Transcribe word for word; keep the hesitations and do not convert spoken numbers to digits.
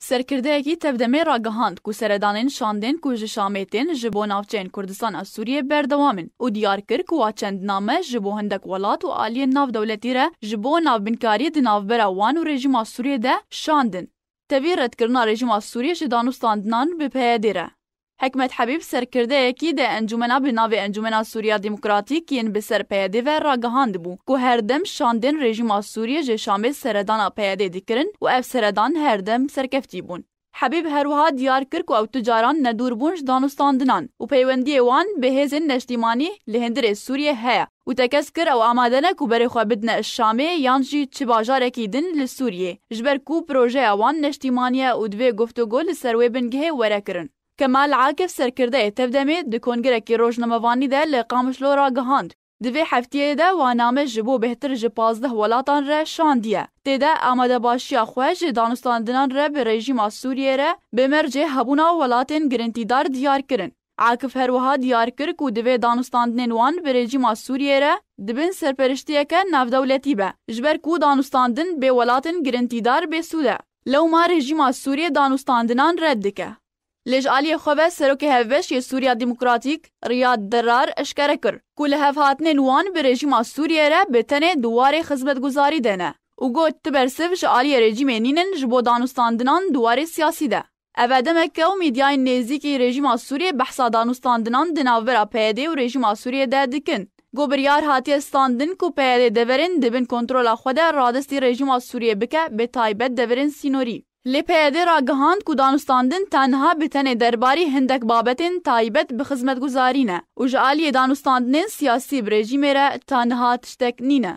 Serkirdeyekî Tevdemê ragihand ku seredanên şandên ku ji Şamê tên ji bo navçeyên Kurdistana Sûriyê berdewam in û diyar kir ku wa çend name ji bo hindek welat û aliyên navdewletî re ji bo navbinkarî di navbera wan û rejîma Sûriyê de şandin. Tevî redkirina rejîma Sûriyê ji danûstandinan bi P Y D re. Hikmet Hebîb, serkirdeyekî de encûmena bi navê Encûmena Sûriya Demokratîk yên bi ser P Y D ve ragihandibû ku her dem şandên rejîma Sûriyê ji Şamê seredana P Y D dikirin û ev seredan her dem serkeftî bûn. Hebîb her wiha diyar kir ku ew tu caran nedûr bûn ji danûstandinan û peywendiyê wan bi hêzên neştîmanî li hundirê Sûriyê heye û tekez kir ew amade ne ku berê xwe bidine Şamê yan jî çi bajarekî din li Sûriyê, ji ber ku projeya wan neştîmanî ye û divê guftûgo li ser wê bingehê were kirin. Kemal Akif, serkirdeyê Tevdemê, di kongirekî rojnamevanî de li Qamişlo ragihand, di vê heftiyê de wa name ji bo bêhtir ji pazdeh welatan re şandiye. Tê de amadebaşiya xwe ji danûstandinan re bi rejîma Sûriyê re bi mercê hebûna welatên girintîdar diyar kirin. Akif her wiha diyar kir ku divê danûstandinên wan bi rejîma Sûriyê re di bin serperiştiyeke navdewletî be, ji ber ku danûstandin bê welatên girintîdar bêsûd e. Lewma rejîma Sûriyê danûstandinan red dike. Lê ji aliyê xwe ve Serokê Hevbeş yê Sûriya Demokratîk, Riyad Derar, eşkere kir ku lihevhatinên wan bi rejîma Sûriyê re bi tenê di warê xizmetguzarî de ne û got, tu bersiv ji aliyê rejîmê nînin ji bo danûstandinan di warê siyasî de. Ev e demeke û mîdyayên nêzîkî rejîma Sûriyê behsa danûstandinan di navbera P Y D û rejîma Sûriyê de dikin. Got, biryar hatiye standin ku P Y D deverên di bin kontrola xwe de radestî rejîma Sûriyê bike, bi taybet deverên sînorî. Lê P Y D ragihand ku danûstandin tenha bi tenê derbarî hindek babetên taybet bi xizmetguzarî ne û ji aliyê danûstandinên siyasî bi rejîmê re tenha tiştek nîne.